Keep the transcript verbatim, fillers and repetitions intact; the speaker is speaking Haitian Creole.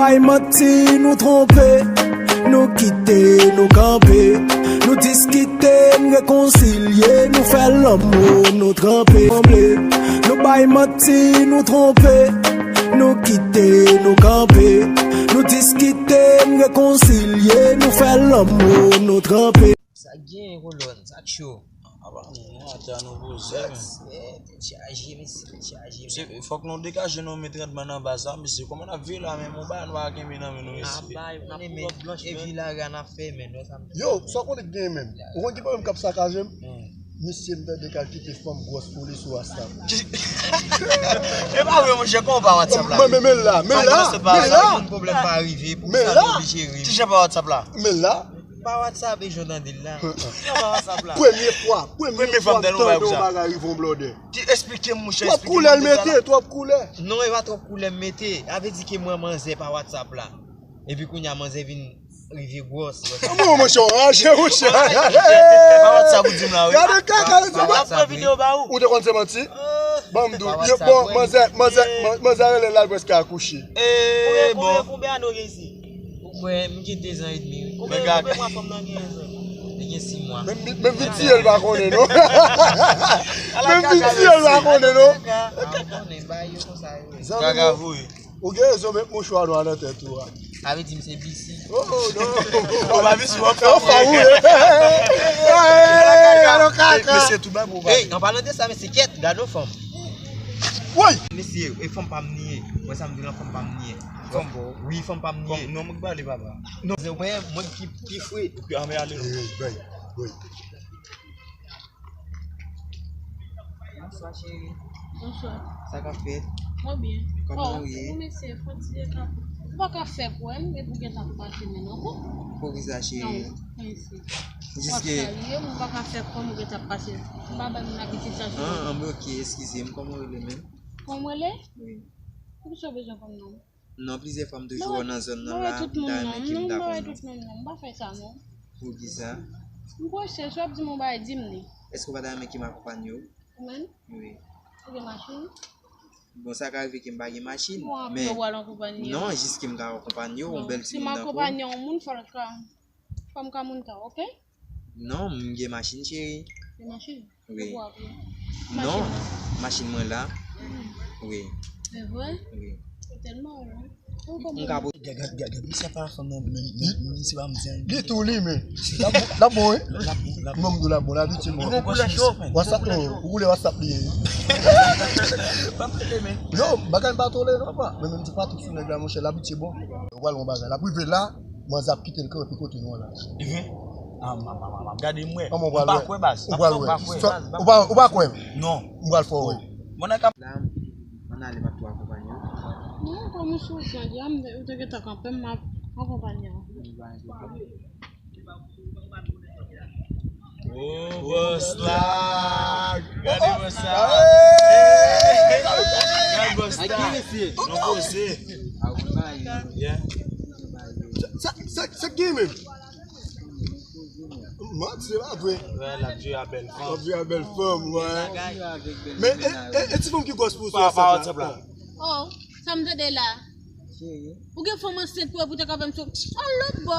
Ay manti, nou twonpe, nou kite, nou kanpe, nou diskite, n rekonsilye, nou fè lanmou, nou tranpe. Nou bay manti, nou twonpe, nou kite, nou kanpe, nou diskite, n rekonsilye, nou fè lanmou, nou tranpe. Sa k genyen, kolòn? Sa k cho? Apa, nou atè a nou poze, men. Tèt chaje, mesye, tèt chaje, men. Fòk nou degaje nou, met randman nan baz la, mesye. Kòman n ap viv la, men, yon bagay nou pa kenbe nan men nou, mesye. N ap pran lòt blanch, men. Epi lari a n ap fè, men, nou sa m Yo, sa w konnen k genyen menm? Ou konn ki pwoblèm k ap sakaje m? Misye m tande k al kite fanm gwòs pou li sou WhatsApp. E pa vre, monchè, kòman w pa WhatsApp la? Men, men, men l la, men l la, men l la. Pwoblèm pa rive, pou sa nou oblije ri. Kijan pa WhatsApp la? Men l la. Pa WhatsApp, e jan w tande l la. Kijan pa WhatsApp la? Premye fwa, premye fwa m tande yon bagay rive yon blòdè. Ki, esplike m, monchè, esplike m an detay la. Twòp koulè l mete, twòp koulè. Non, e pa twòp koulè m mete. A vle di ke mwen manzè pa WhatsApp la. Epi kounye a manzè vin rive gwòs. Mwen, monchè, w raje, monchè. Pa WhatsApp ou di m la, wi. Gade kaka, se pa. Mwen ap fè videyo ba ou. Ou te konn se manti? Ban m di w. Bon, manzè, manzè, manzè rele l al prèske akouche. Konbyen, konbyen, konbyen ane w gen isit? Ou kwè, m gen de zan edmi, wi. Konbyen, konbyen mwa fanm nan gen, zan? Li gen sis mwa. Menm, menm vin tiye l pa konnen, non. Menm vin tiye l pa konnen, non. Ou gen rezon, met mouchwa nwa nan tèt ou a. Sa vle di m se bisi. Oh, non. Ou pa bisi, w ap fè. Ou pa ou ye. Mesye, tout bagay pou w pa. Ey, an palan de sa, mesye, kèt, gade yon fanm. Woy! Mesye, e fanm pa m li ye. Wè sa m di w lan, fanm pa m li ye. Fanm, wi, fanm pa m li ye. Non, mwen ki pale, papa. Non, se mwen, mwen ki, ki fre. Anben ale non. Woy. Bonswa, cheri. Bonswa. Sa k ap fèt? Mwen byen. Kòman ou ye? Oh, ou mesye, fò ti de ka. Ou pa ka fè kwè m, epi ou gentan ap pase men non. Poukisa, cheri? Non, mèsi. Jiske. W ap salye m, ou pa ka fè kwè m ou gentan ap pase. M pa bay moun abitid sa sou. Ah, ah, men ok, eskize m. Kòman w rele menm? Kòman m rele? Wi. Poukisa w bezwen konn non m? Non, plizyè fwa m toujou wè w nan zòn nan la, m ta renmen ke m ta konn non. M pa fè sa non. Poukisa? M pran chans, w ap di m yon bagay, di m li. Èske w pa ta renmen ke m akonpanye w? Ou menm? Wi. Ou gen machin? Bon, sa ka rive ke m pa gen machin, men non, jis ke m ka akonpanye w, yon bèl timoun nan kou. Si m akonpanye yon moun, fò l ka, fò m ka monte, ok? Non, m gen machin, cheri. Gen machin? Wi. Non, machin mwen la. Wi. Se vre? Wi. Ou tèlman wont. M ka po- Gad, gad, gad, gad, misye pa fanm nan, men, men, men, misye pa m di anyen. Li tou li, men. L ap bon, l ap bon, wi. L ap bon, l ap bon. Mwen, m di l ap bon, l abitye bon. Li gon koulè cho, men. WhatsApp, non, ou koule WhatsApp li ye. Pa m rele, men. Yo, bagay m pa tolere, non, papa. Men, men, m di pa tout sou nèg la, monchè, l abitye bon. Ou pral yon bagay, l ap rive la, manzè ap kite l kanpe kote nou an la. Li vre? Ah, m, m, m, m, m, gade m wè. M pa kwè, baz. Ou pral wè. Ou pa, ou pa kwè? Non. M pral fè w wè. Bon, nèg ap. La, m ann ale, m ap tou akonpanye w. Non, kòm ou sou zan, ya, m, ou te gentan kanpe m, m ap akonpanye w. Oh, bòs la! Gade bòs la! Hey! Gade bòs la! Non, poze. Yeah. Sa, sa, sa k gen menm? Manti, se pa vre. Wè, l ap jwe a bèl fanm. L ap jwe a bèl fanm, wè. Men, e, e, e ti fanm ki gwòs pou ou sou WhatsApp la? Oh, sa m tande la. Ou gen fanm ansent pou, pou te ka fè m sou yon lòt bò.